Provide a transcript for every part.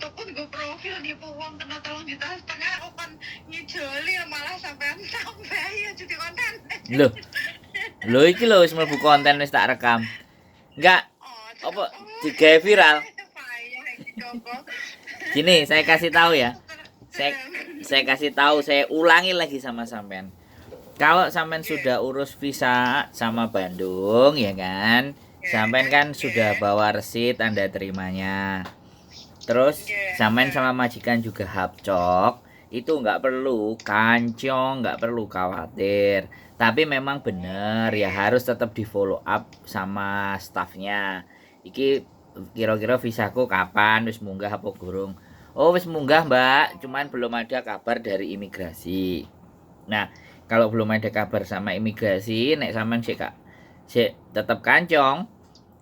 Fotoku nggo profil nipu wong kena 3,5 juta, aku kon ngijoli malah sampean sampai ya jadi konten. Loh. Lho, iki lho wis mlebu konten, wis tak rekam. Enggak, Oh, apa digawe viral. Payah iki, Koko. Gini, saya kasih tahu ya. Saya kasih tahu, saya ulangi lagi sama sampean. Kalau sampean sudah urus visa sama Bandung, ya kan? Sampean kan sudah bawa resit tanda terimanya. Terus sampean sama majikan juga hapcok, itu nggak perlu kancong, nggak perlu khawatir. Tapi memang bener ya, harus tetap di follow up sama staffnya. Iki kira-kira visaku kapan, wis munggah apa gurung? Oh, wis munggah, Mbak, cuman belum ada kabar dari imigrasi. Nah, kalau belum ada kabar sama imigrasi, nek sampean sik kak sik tetep kancong,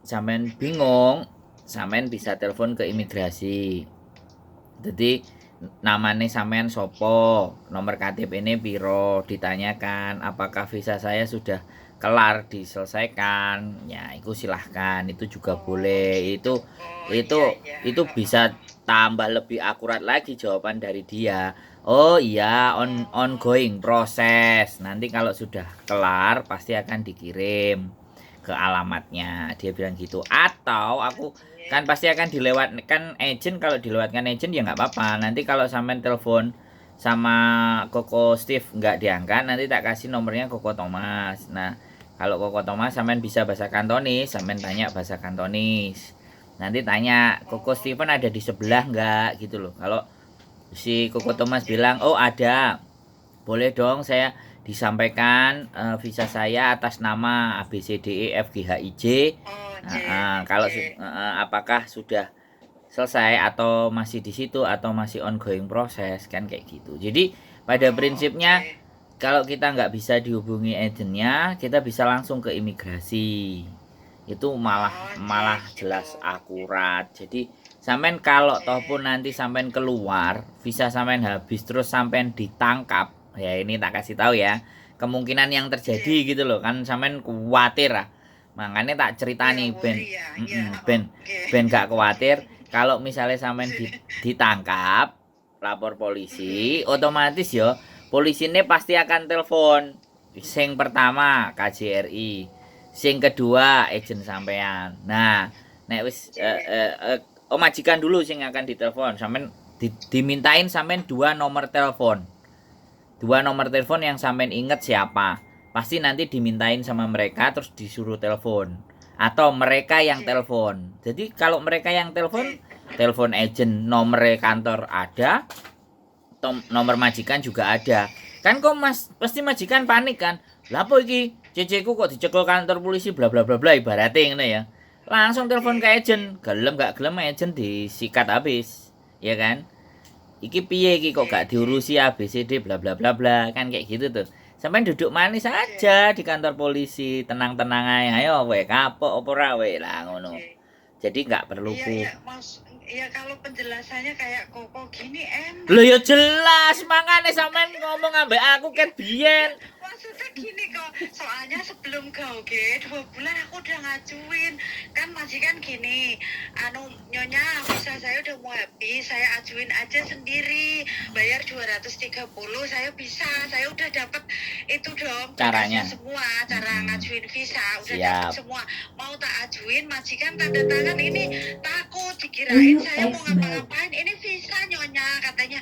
sampean bingung, sampean bisa telepon ke imigrasi. Jadi namanya sampean sopo, nomor KTP ini piro, ditanyakan apakah visa saya sudah kelar diselesaikan. Ya, itu silahkan, itu juga boleh. Itu Oh, itu iya. itu bisa tambah lebih akurat lagi jawaban dari dia. Oh iya, ongoing proses. Nanti kalau sudah kelar pasti akan dikirim ke alamatnya. Dia bilang gitu. Atau aku kan pasti akan dilewatkan agent, kalau dilewatkan agent ya nggak apa-apa. Nanti kalau sampean telepon sama Koko Steve nggak diangkat, nanti tak kasih nomornya Koko Thomas. Nah, kalau Koko Thomas sampean bisa bahasa Kantonis, sampean tanya bahasa Kantonis. Nanti tanya Koko Steven ada di sebelah nggak gitu loh. Kalau si Koko Thomas bilang, "Oh, ada, boleh dong saya disampaikan visa saya atas nama A B C D E F G H I J." Oh, J, Nah, kalau J. apakah sudah selesai atau masih di situ atau masih ongoing proses, kan kayak gitu. Jadi pada prinsipnya kalau kita nggak bisa dihubungi agentnya, kita bisa langsung ke imigrasi. Itu malah malah jelas akurat. Jadi sampean kalau toh pun nanti sampean keluar, visa sampean habis, terus sampean ditangkap, ya ini tak kasih tahu ya, kemungkinan yang terjadi gitu loh, kan sampean khawatir ah. Makanya tak ceritani Iya, ben worry ya, iya, ben ben gak khawatir. Kalau misalnya sampean ditangkap, lapor polisi, otomatis yo polisi ini pasti akan telepon. Sing pertama KJRI, sing kedua agent sampean. Nah, nek wis oh, majikan dulu sing akan ditelepon. Sampean dimintain sampean dua nomor telepon. Dua nomor telepon yang sampean inget siapa. Pasti nanti dimintain sama mereka, terus disuruh telepon atau mereka yang telepon. Jadi kalau mereka yang telepon, telepon agent, nomor kantor ada, nomor majikan juga ada. Kan kok Mas pasti majikan panik kan. Lah, apa iki? Cece ku kok dicekel kantor polisi, bla bla bla bla, ibaratnya ngene ya. Langsung telepon ke agent, gelem gak gelem agent disikat habis, ya kan? Iki piye iki, kok gak diurusi A B C D bla bla bla bla, kan kayak gitu tuh. Sampai duduk manis aja di kantor polisi, tenang-tenang aja, ayo we kapok opo ora we lah ngono. Jadi nggak perlu Iya, ku. iya, Mas. Iya, kalau penjelasannya kayak Koko gini enak. Loh ya jelas, makane sampean ngomong ambek aku ket biyen. Maksudnya gini kok, soalnya sebelum gauge 2 bulan aku udah ngajuin. Kan majikan gini, anu, "Nyonya, visa saya udah mau habis, saya ajuin aja sendiri, bayar 230 saya bisa." Saya udah dapet itu dong Caranya. Berkasnya semua, cara ngajuin visa udah dapet semua. Mau tak ajuin, majikan tanda tangan ini takut dikirain saya mau ngapa-ngapain. "Ini visa Nyonya," katanya,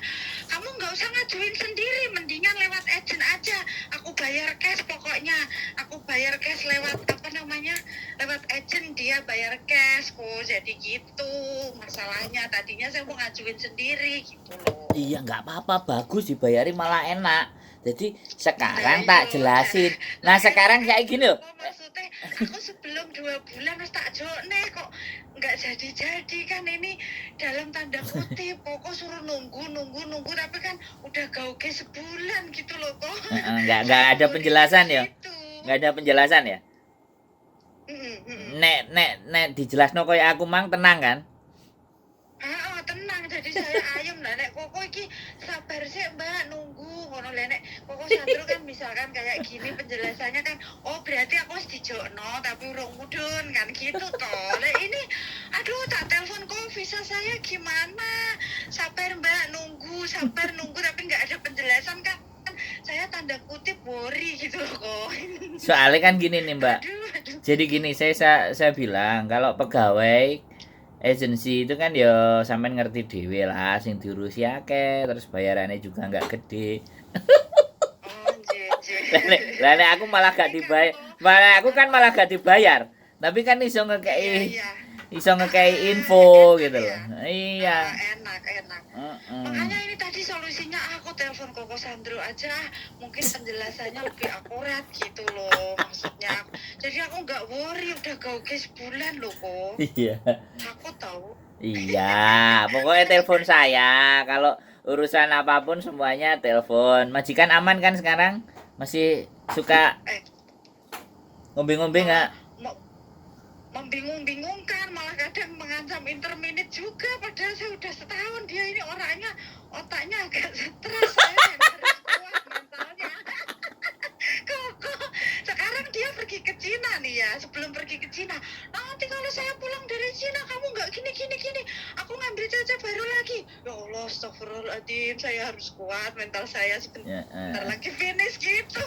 "kamu nggak usah ngajuin sendiri, mendingan lewat agent aja. Aku bayar cash pokoknya." Aku bayar cash lewat apa namanya, lewat agent, dia bayar cash kok. Jadi gitu masalahnya, tadinya saya mau ngajuin sendiri gitu loh. Iya, nggak apa-apa, bagus dibayari malah enak. Jadi sekarang Nah, tak iya. jelasin. Nah, sekarang kayak gini loh. Kok maksudnya aku sebelum 2 bulan harus tak jokne kok nggak jadi-jadi kan, ini dalam tanda kutip pokok suruh nunggu nunggu nunggu, tapi kan udah gauge sebulan gitu loh kok. Heeh, nggak ada penjelasan ya. Gitu. Nggak ada penjelasan ya. Mm. Nek nek nek dijelasno koyo aku mang tenang kan? Ah, oh, tenang, jadi saya ayem lah. Nek Koko iki sabar sih, Mbak, nunggu ngono lah. Nek Koko Sandro kan misalkan kayak gini penjelasannya kan, oh berarti aku harus dijokno tapi urung mudun kan gitu toh. Lah ini aduh, tak telepon, "Kok visa saya gimana?" Sabar, Mbak, nunggu, sabar nunggu, tapi nggak ada penjelasan kan. Saya tanda kutip worry gitu loh kok. Soalnya kan gini nih, Mbak. Aduh, aduh. Jadi gini, saya bilang kalau pegawai agensi itu kan ya sampean ngerti dhewe lah, sing diurusi akeh, terus bayarannya juga nggak gede. Oh, nggih, nggih. Lah nek aku malah gak dibayar. Malah aku kan malah gak dibayar. Tapi kan iso ngekei Iya, iya. iso ngekei info Enak gitu loh. ya. Iya. Ah, enak, enak. Makanya ini tadi solusinya aku telepon Koko Sandro aja, mungkin penjelasannya lebih akurat gitu loh maksudnya. Jadi aku nggak worry, udah gauge sebulan loh kok. Iya. Aku tahu. Iya, pokoknya telepon saya. Kalau urusan apapun semuanya telepon. Majikan aman kan sekarang? Masih suka Eh. ngombe-ngombe nggak? Mau membingung-bingungkan, malah kadang mengancam interminate juga, padahal saya udah setahun. Dia ini orangnya otaknya agak stres, saya yang harus kuat mentalnya. Koko, sekarang dia pergi ke Cina nih ya. Sebelum pergi ke Cina, nanti kalau saya pulang dari Cina kamu nggak gini gini gini, aku ngambil caca baru lagi. Ya Allah, astagfirullahaladzim, saya harus kuat mental saya, sebentar Ya, eh. lagi finish gitu.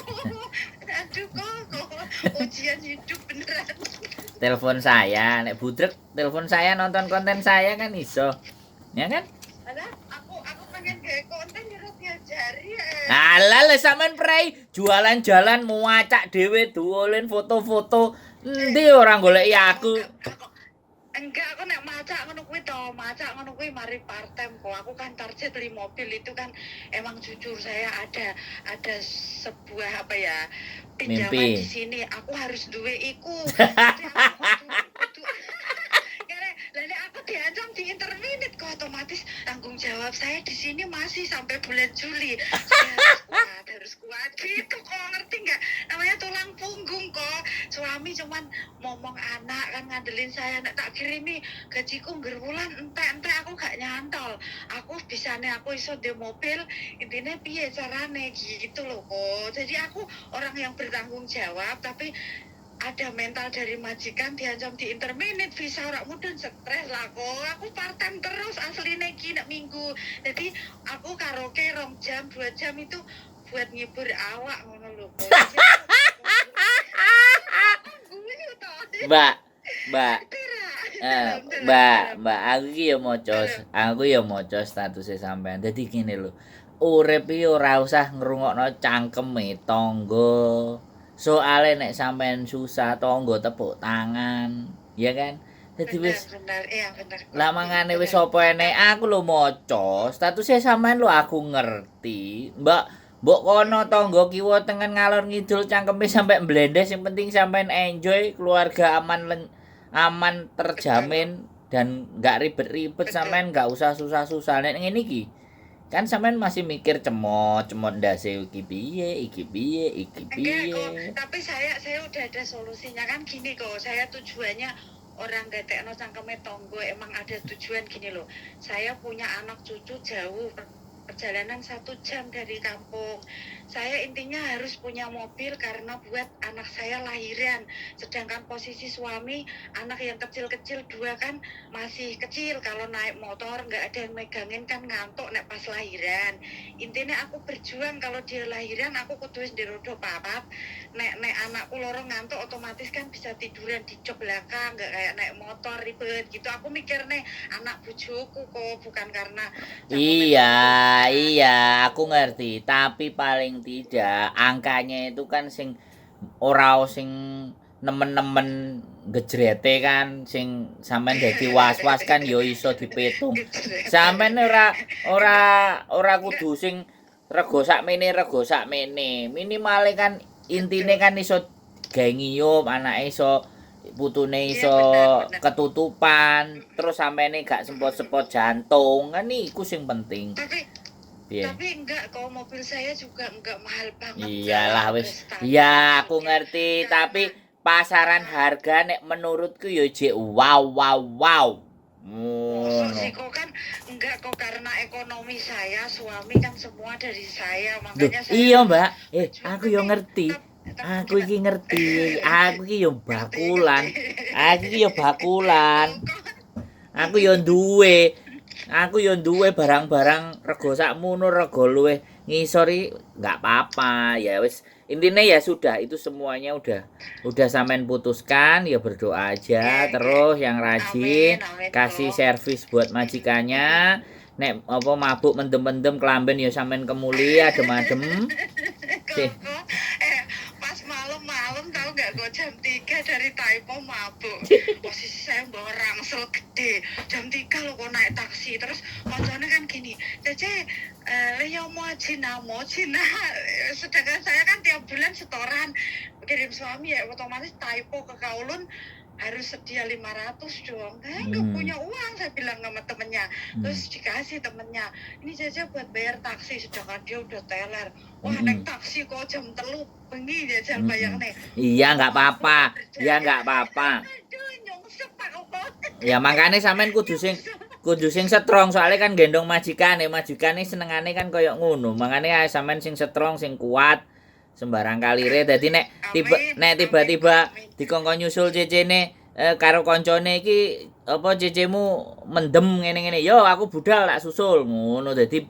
Aduh Koko, ujian hidup beneran. Telepon saya, nek budrek telepon saya, nonton konten saya kan iso. Ya kan? Alah, aku pengen gawe konten ya ora diajari ya. Alah, lah sampean prei jualan jalan muacak dhewe, duolin foto-foto. Endi ora goleki aku. Enggak, aku nek macak ngono kuwi to, macak ngono kuwi mari part time kok. Aku kan target beli mobil itu kan emang jujur saya ada sebuah apa ya, pinjaman Mimpi. di sini. Aku harus duwe iku. Jadi aku kudu. Lah nek aku diancam di interminate kok, otomatis tanggung jawab saya di sini masih sampai bulan Juli. Saya harus kuat gitu kok, ngerti nggak? Namanya tulang punggung kok. Suami cuman ngomong anak kan ngandelin saya, nek tak kirimi gajiku ngger wulan entek-entek aku gak nyantol. Aku bisane aku iso di mobil, intinya piye carane gitu loh kok. Jadi aku orang yang bertanggung jawab, tapi ada mental dari majikan diancam di interminate visa ora mudun, stres lah kok. Aku part time terus asline iki nek minggu. Jadi aku karaoke 2 jam 2 jam itu buat ngibur awak ngono lho kok. Jadi aku guyu to. Mbak, Mbak, eh, Dalam, Mbak, dalam. Mbak, aku iki ya maca, aku ya maca statuse sampean. Dadi gini lho. Urip iki ora usah ngrungokno cangkeme tangga. Soale nek sampean susah, tangga tepuk tangan, ya kan? Dadi Benar, wis benar, iya benar. lah mangane wis Benar. apa enek aku lho maca statuse sampean lho, aku ngerti. Mbak, mbok kono tangga kiwa tengen ngalor ngidul cangkeme sampe mblendes, yang penting sampean enjoy, keluarga aman aman terjamin dan nggak ribet-ribet, sampean nggak usah susah-susah. Nek ngene iki kan sampean masih mikir cemot cemot ndase iki piye, iki piye, iki Enggak piye. kok, tapi saya udah ada solusinya kan gini kok. Saya tujuannya orang gatekno cangkeme tonggo emang ada tujuan gini loh. Saya punya anak cucu jauh, perjalanan 1 jam dari kampung. Saya intinya harus punya mobil karena buat anak saya lahiran. Sedangkan posisi suami, anak yang kecil-kecil dua kan masih kecil. Kalau naik motor nggak ada yang megangin kan ngantuk nek pas lahiran. Intinya aku berjuang kalau dia lahiran aku kudu wis rodo papat. Nek nek anakku loro ngantuk otomatis kan bisa tiduran di jok belakang, nggak kayak naik motor ribet gitu. Aku mikir nih anak bojoku kok, bukan karena Iya, iya, aku ngerti. Tapi paling tidak angkanya itu kan sing ora sing nemen-nemen gejrete kan, sing sampean dadi was-was kan yo iso dipitung. Sampean ora ora ora kudu sing rego sakmene, rego sakmene. Minimale kan intine kan iso gawe ngiyup, anake iso, putune Iya, iso benar, benar. ketutupan, terus sampene gak sempot-sempot jantung. Kan iku sing penting. Tapi Piye? tapi enggak kok, mobil saya juga enggak mahal banget. Iyalah wis. Standar Iya, aku maksudnya. ngerti, tapi pasaran harga nek menurutku yo jek wow wow wow. Mosok Ngono. sih kok, kan enggak kok, karena ekonomi saya, suami kan semua dari saya, Duh, makanya saya iya, Mbak. Eh, berjuang, aku yo tapi ngerti. tapi Aku iki ngerti. Aku iki yo bakulan. Aku iki yo bakulan. Aku yo duwe. Aku yo duwe barang-barang rego sakmono, rego luwih ngisor iki nggak apa-apa. Ya wis, intinya ya sudah, itu semuanya udah sampean putuskan ya, berdoa aja Oke. terus yang rajin, Amin, amin, kasih Ko. servis buat majikannya. Nek apa mabuk mendem-mendem kelamben ya sampean kemuli adem-adem. Sih. Koko, pas malam-malam tahu nggak kok, jam 3 dari Tai Po mabuk. Posisi saya bawa rangsel gede. Jam 3 lo kok naik taksi. Terus koncone kan gini, "Cece, le yo mo Cina, mo Cina." Sedangkan saya kan tiap bulan setoran kirim suami ya, otomatis Tai Po ke Kowloon harus sedia 500 dong. Saya nggak punya uang, saya bilang sama temennya. Terus dikasih temennya, ini Cece buat bayar taksi, sedangkan dia udah teler. Wah, naik taksi kok jam 3 bengi jajal, bayang nih. Iya, nggak apa-apa. Ya nggak apa-apa. Aduh, nyungsep aku kok. Ya makanya sampean kudu sing strong, soalnya kan gendong majikane, majikane senengane kan koyo ngono. Makanya ae sampean sing strong, sing kuat sembarang kalire. Dadi nek tiba Amin, nek tiba-tiba amin, amin. dikongkon nyusul cecene karo koncone iki, apa cecemu mendem ngene-ngene, yo aku budal tak susul ngono. Dadi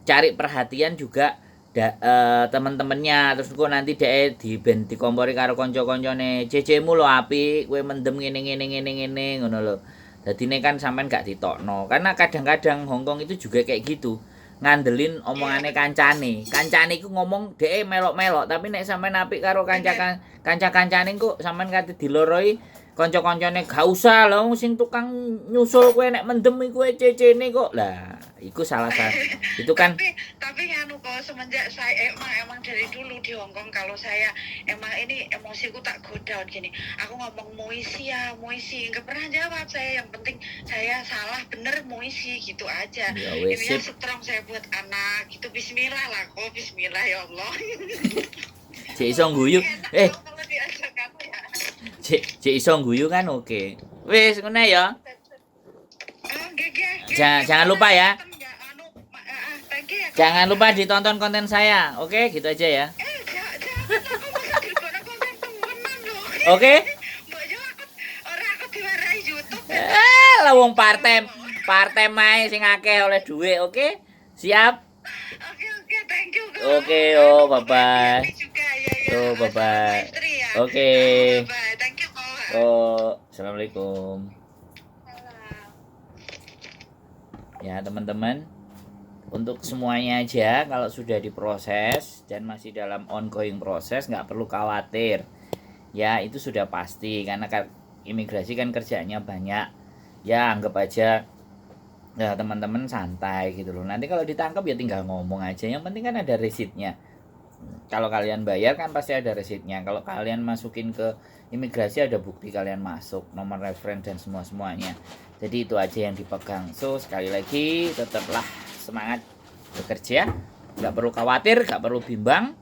cari perhatian juga temen-temennya. Terus kok nanti dhek di ben dikompori karo kanca-kancane, "Cecemu lo apik, kowe mendem ngene ngene ngene ngene," ngono lho. Dadine kan sampean gak ditokno, karena kadang-kadang Hongkong itu juga kayak gitu, ngandelin omongane kancane. Kancane iku ngomong dhek melok-melok, tapi nek sampean apik karo kanca kanca-kancane, kok sampean kate diloroi kanca-kancane, "Gak usah lho, sing tukang nyusul kowe nek mendem iku cecene kok." Lah, iku salah satu itu kan. Tapi nganu kok, semenjak saya emang emang dari dulu di Hong Kong, kalau saya emang ini emosiku tak go down gini, aku ngomong "moisi ya moisi," nggak pernah jawab saya. Yang penting saya salah bener moisi gitu aja. Ya wis, Intinya sip. Strong saya buat anak gitu. Bismillah lah kok, bismillah ya Allah. Cek iso guyu. Enak kok kalau diajak aku ya. Cek cek iso guyu kan oke. Wis ngono ya. Oh, nggih. Jangan jangan lupa ya. Anu, thank you ya, Kak. Jangan lupa ditonton konten saya. Oke, gitu aja ya. Eh, jangan, jangan, aku masa dilebokno konten temenan loh. Oke? Mbok yo aku ora, aku diwarai YouTube. Eh, lah wong part time, part time ae sing akeh oleh duit, oke? Siap? Oke, thank you, Kak. Oke, oh, Anu, bye-bye. happy juga ya. Oh, Salam bye-bye. istri ya. Oke. Bye-bye. Thank you, Kak. Oh, assalamualaikum. Salam. Ya, teman-teman. Untuk semuanya aja kalau sudah diproses dan masih dalam ongoing proses, nggak perlu khawatir. Ya, itu sudah pasti karena kan imigrasi kan kerjanya banyak. Ya, anggap aja ya teman-teman santai gitu loh. Nanti kalau ditangkap ya tinggal ngomong aja. Yang penting kan ada receiptnya. Kalau kalian bayar kan pasti ada receiptnya. Kalau kalian masukin ke imigrasi ada bukti kalian masuk, nomor reference dan semua semuanya. Jadi itu aja yang dipegang. So sekali lagi tetaplah semangat bekerja, nggak perlu khawatir, nggak perlu bimbang.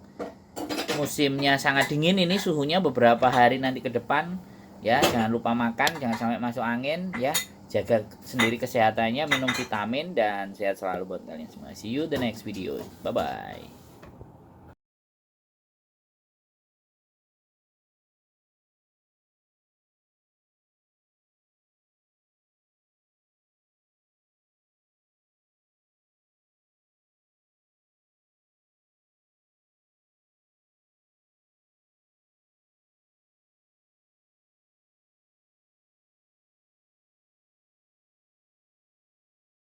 Musimnya sangat dingin ini suhunya beberapa hari nanti ke depan ya. Jangan lupa makan, jangan sampai masuk angin ya. Jaga sendiri kesehatannya, minum vitamin dan sehat selalu buat kalian semua. See you the next video. Bye bye.